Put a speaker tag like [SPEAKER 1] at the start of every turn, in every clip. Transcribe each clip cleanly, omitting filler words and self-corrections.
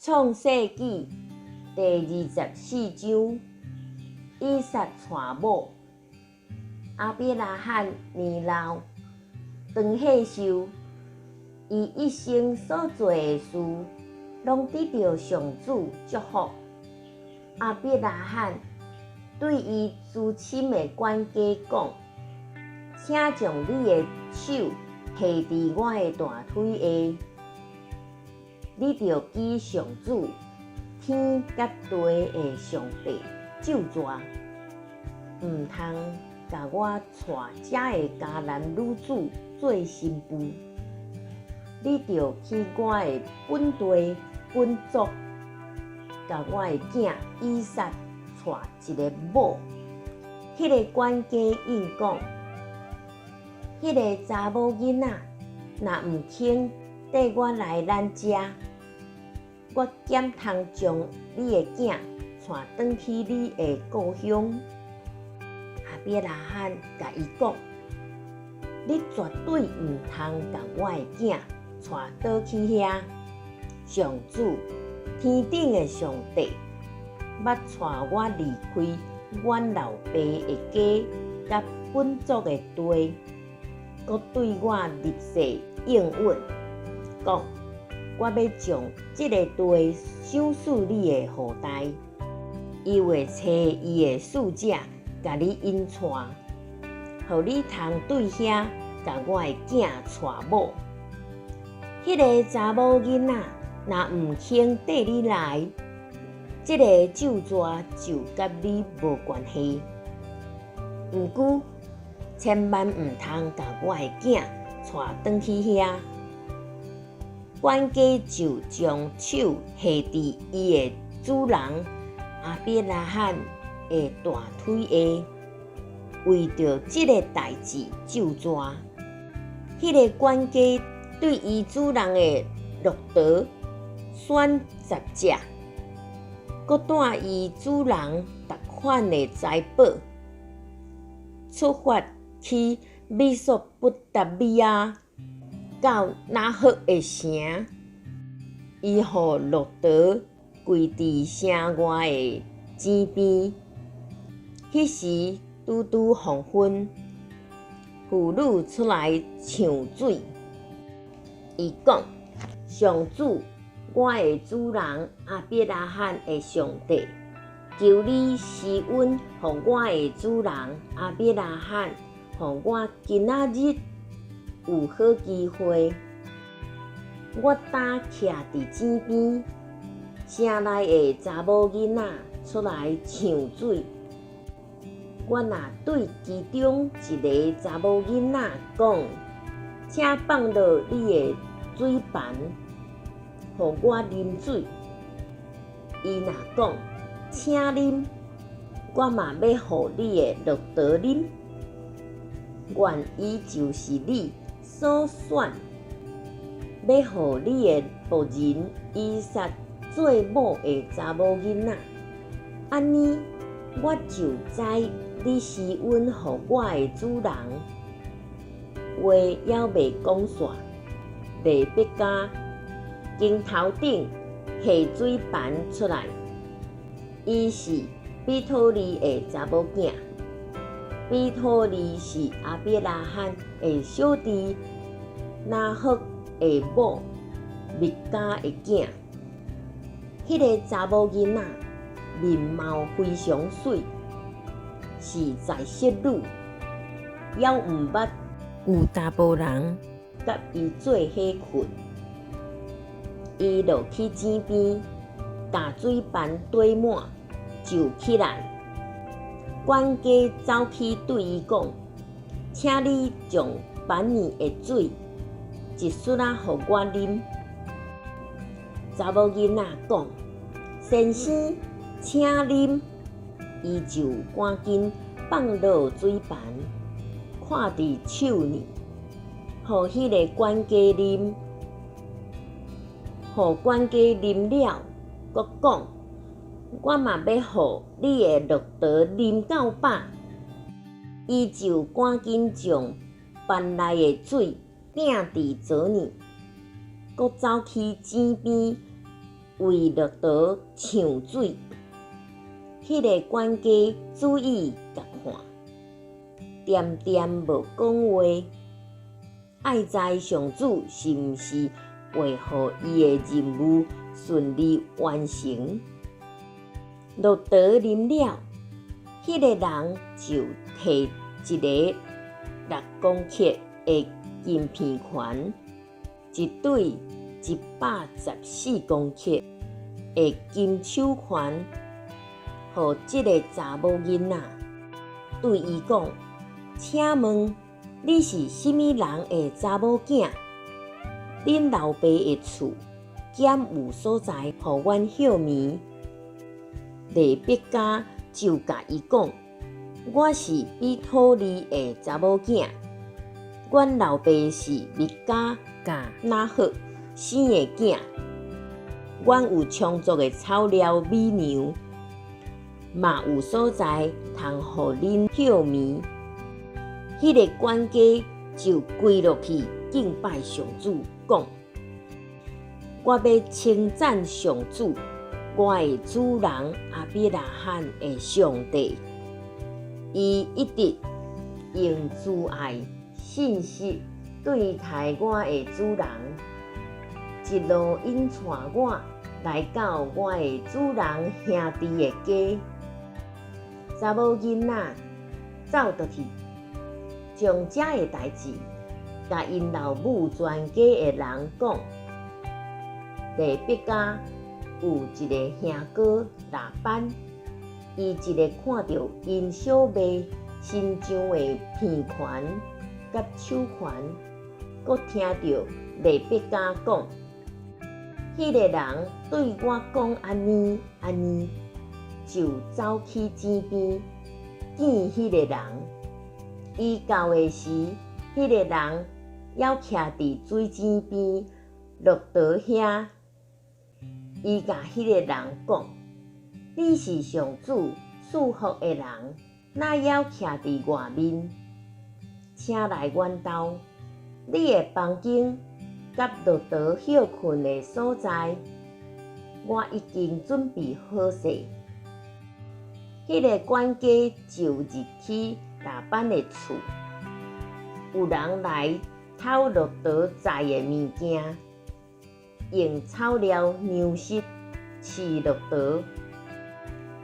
[SPEAKER 1] 創世記第24章，以撒娶某。亞伯拉罕年老，長歲壽，伊一生所做的事，攏得著上主祝福。亞伯拉罕對伊娶親的管家講：請將你的手下佇我的大腿下。你著記上主天佮地的上帝咒詛，毋通共我娶遮的迦南女子做新婦。你著去我的本地本族，共我的囝以撒娶一个某。彼个管家應講：彼个查某囡仔若毋肯綴我來咱遮，我敢通將你的囝帶轉去你的故鄉？亞伯拉罕共伊講：你絕對毋通共我的囝帶倒去遐。上主，天頂的上帝，捌帶我離開阮老爸的家佮本族的地，閣對我立誓應允，講：我欲將這个地賞賜你的後代，伊會差伊的使者共你引帶，予你通對遐共我的囝娶某。彼个查某囡仔若毋肯綴你來，這个咒詛就佮你無關係。毋過，千萬毋通共我的囝帶轉去遐。管家就將手下佇伊的主人亞伯拉罕的大腿下，為著這个代誌咒詛。彼个管家對伊主人的駱駝選10隻，閣帶伊主人逐款的財寶，出發去美索不達米亞，到拿鶴的城。伊予駱駝跪佇城外的井邊。彼時拄拄黃昏，婦女出來搶水。伊講：上主，我的主人亞伯拉罕的上帝，求你施恩予我的主人亞伯拉罕，予我今仔日有好機會。我今徛佇井邊，城內的查某囡仔出來搶水。我若對其中一个查某囡仔講：請放落你的水盤，予我啉水。伊若講：請啉，我嘛欲予你的駱駝啉。願伊就是你所選，欲予你的僕人以撒做某的查某囡仔。按呢，我就知你施恩予我的主人。話猶未講煞，利百加經頭頂下水盤出來，伊是彼土利的查某囝。彼土利是亞伯拉罕的小弟拿鶴的某密迦的囝。彼个查某囡仔面貌非常媠，是在室女，猶毋捌有查埔人佮伊做伙睏。伊落去井邊，共水盤綴滿，就起來。管家走去對伊講：請你將盤裡的水一絲仔予我啉。查某囡仔講：先生，請啉。伊就趕緊放落水盤，看佇手裡，予彼个管家啉。予管家啉了，閣講：我嘛欲予你的駱駝啉到飽。伊就趕緊將盤內的水摒佇槽裡，閣走去井邊，為駱駝搶水。彼个管家注意共看，恬恬無講話。愛知上主是毋是會予伊的任務順利完成。駱駝啉了，彼个人就提一个6公克的金片環，一對114公克的金手環，予這个查某囡仔，對伊講：請問你是啥物人的查某囝？恁老爸的厝敢有所在予阮歇眠？利百加就共伊講：我是彼土利的查某囝，阮老爸是密迦佮拿鶴生的囝。阮有充足的草料米糧，嘛有所在通予恁歇眠。彼个管家就跪落去敬拜上主，講：我欲稱讚上主，我的主人亞伯拉罕的上帝。伊一直用慈愛、信實對待我的主人，一路引帶我來到我的主人兄弟的家。查某囡仔走倒去，將這个代誌，共𪜶老母全家的人講。利百加有一个兄哥拉班，伊一个看著𪜶小妹身上的片環佮手環，閣聽著利百加講，彼个人對我講按呢按呢，就走去井邊見彼个人。伊到的時，彼个人猶徛佇水井邊駱駝遐。伊共彼个人講：你是上主賜福的人，哪猶徛佇外面？請來阮兜，你的房間佮駱駝歇睏的所在，我已經準備好勢。彼个管家就入去拉班的厝，有人來偷駱駝載的物件，用草料糧食飼駱駝，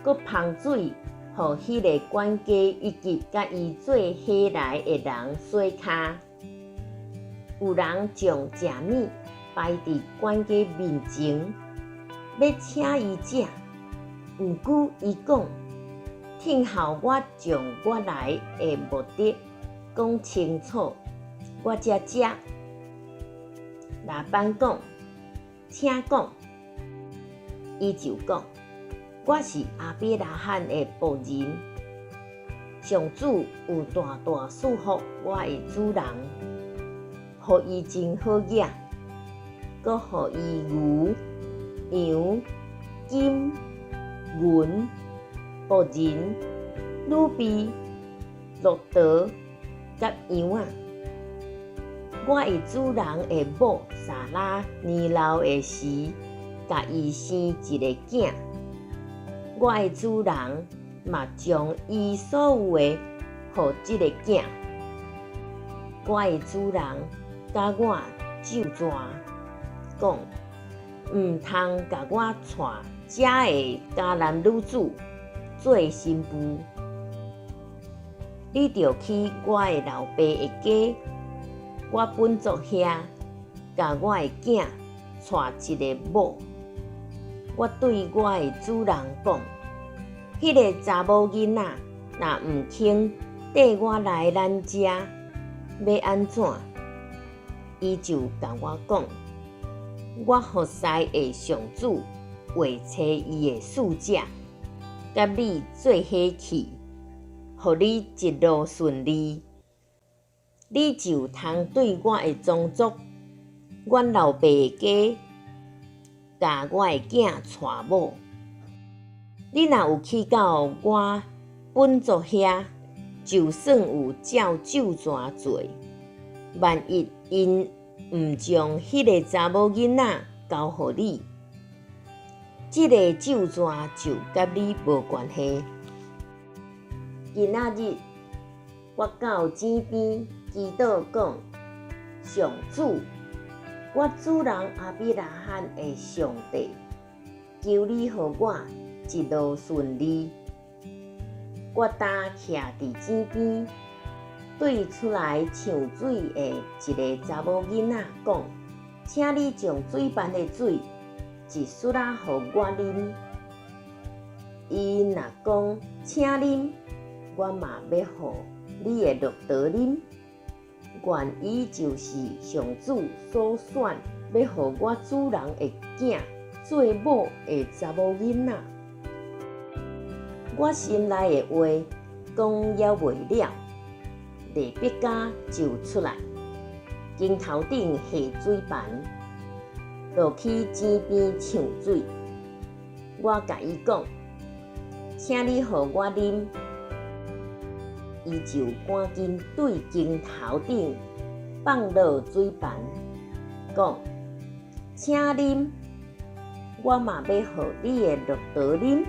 [SPEAKER 1] 閣烹水予彼个管家以及佮伊做伙來的人洗跤。有人將食物擺佇管家面前，欲請伊食，毋過伊講：聽候我將我來的目的講清楚，我才食。拉班講：請講。伊就講：我是亞伯拉罕的僕人，上主有大大賜福我的主人，予伊真好額，閣予伊牛、羊、金、銀、僕人、女婢、駱駝佮羊仔。我的主人的某撒拉年老的時，共伊生一个囝。我的主人嘛將伊所有的予這个囝。我的主人共我咒詛，講毋通共我娶遮的迦南女子做新婦。你著去我的老爸的家，我本族遐，共我的囝娶一个某。我對我的主人講，彼个查某囡仔若毋肯綴我來咱遮，欲按怎？伊就共我講，我服侍的上主會差伊的使者，佮你做伙去，予你一路順利。你就通對我的宗族、阮老爸的家，共我的囝娶某。你若有去到我本族遐，就算有照咒詛做，萬一𪜶毋將彼个查某囡仔交予你，這个咒詛就佮你無關係。今仔日我到井邊祈禱講：上主，我主人亞伯拉罕的上帝，求你予我一路順利。我今徛佇井邊，對出來搶水的一个查某囡仔講：請你將水盤的水一欶仔予我啉。伊若講請啉，我嘛欲予你的駱駝啉。願伊就是上主所選欲予我主人的囝做某的查某囡仔。我心內的話講猶未了，利百加就出來，肩頭頂繫水盤，落去井邊搶水。我共伊講：請你予我啉。伊就趕緊對肩頭頂放落水盤，講：請啉，我嘛欲予你的駱駝啉。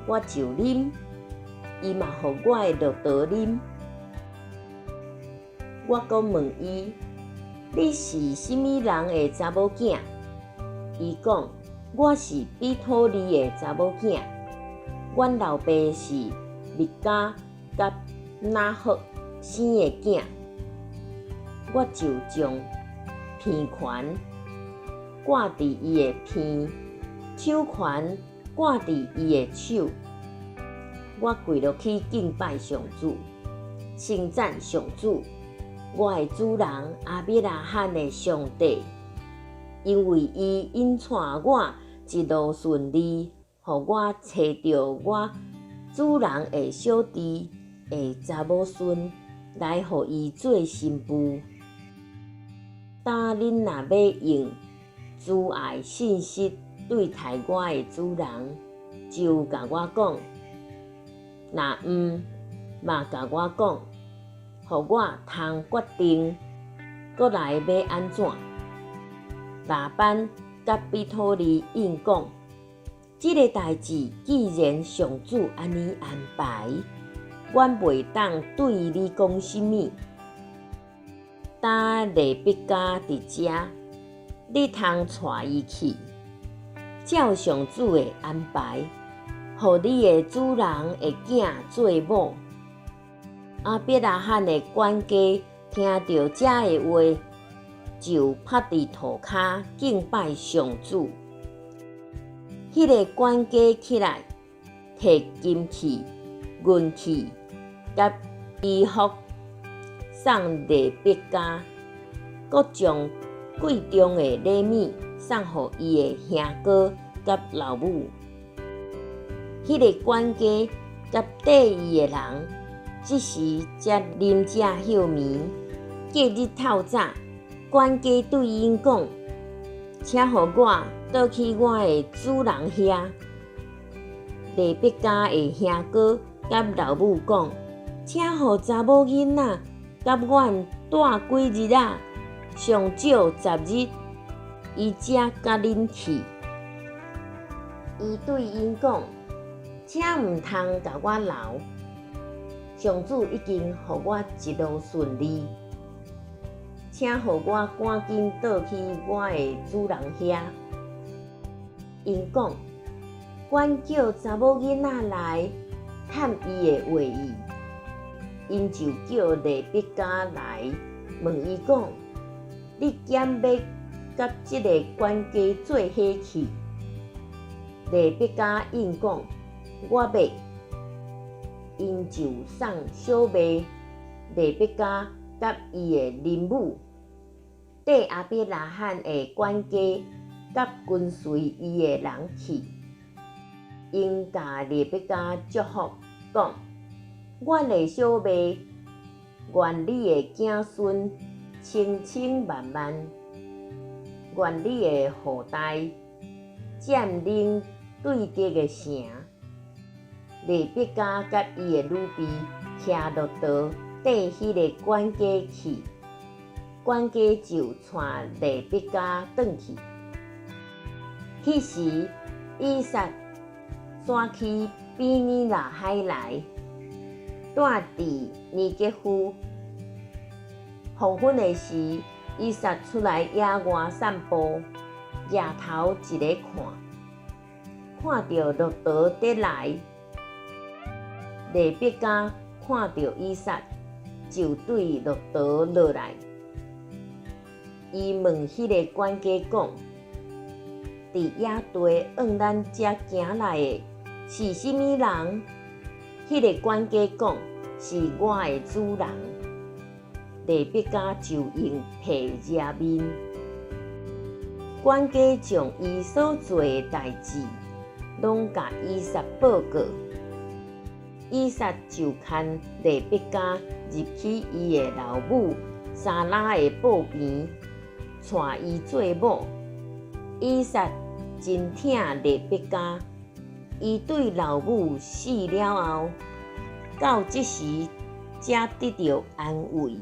[SPEAKER 1] 我就啉，伊嘛予我的駱駝啉。我閣問伊：你是啥物人的查某囝？伊講：我是彼土利的查某囝。阮老爸是密迦佮拿鶴生的囝。我就將鼻環掛佇伊的鼻，手環掛佇伊的手。我跪落去敬拜上主，稱讚上主，我的主人亞伯拉罕的上帝，因為伊引帶我一路順利，予我揣著我主人的小弟的查某孫來予伊做新婦。今恁若欲用慈愛信實對待我的主人，就共我講；若毋，嘛共我講，予我通決定閣來欲按怎。拉班佮彼土利應講：這个代誌既然上主按呢安排，阮袂當對你講啥物。今利百加佇遮，你通帶伊去，照上主的安排，予你的主人的囝做某。亞伯拉罕的管家聽著這个話，就趴佇塗跤敬拜上主。彼个管家起來，提金器、銀器佮衣服送利百加，閣將貴重的禮物送予伊的兄哥佮老母。彼个管家佮綴伊的人，這時才啉食歇眠。隔日透早，管家對𪜶講：請予我倒去我的主人遐。利百加的兄哥佮老母講：請予查某囡仔佮阮蹛幾日仔，上少10日，伊才佮恁去。伊對𪜶講：請毋通共我留，上主已經予我一路順利，請予我趕緊倒去我的主人遐。𪜶講：阮叫查某囡仔來探伊的話意。𪜶就叫利百加來問伊講：你敢欲佮這个管家做伙去？利百加應講：我欲。𪜶就送小妹利百加佮伊的奶母，綴亞伯拉罕的管家佮跟隨伊的人去。𪜶共利百加祝福，講：阮的小妹，願你的子孫千千萬萬，願你的後代佔領對敵的城。利百加佮伊的女婢騎駱駝綴彼个管家去，管家就帶利百加轉去。彼彼時，以撒徙去比尼拉海萊，住佇尼結夫。黃昏的時，以撒出來野外散步，舉頭一个看，看著駱駝佇來。利百加看著以撒，就對駱駝落來。伊問彼个管家講：佇野地向咱遮行來的是啥物人？彼个管家講：是我的主人。利百加就用皮遮面。管家將伊所做的代誌，攏共以撒報告。以撒就牽利百加入去伊的老母撒拉的抱邊，娶伊做某。以撒真疼利百加，伊對老母死了後，到這時才得著安慰。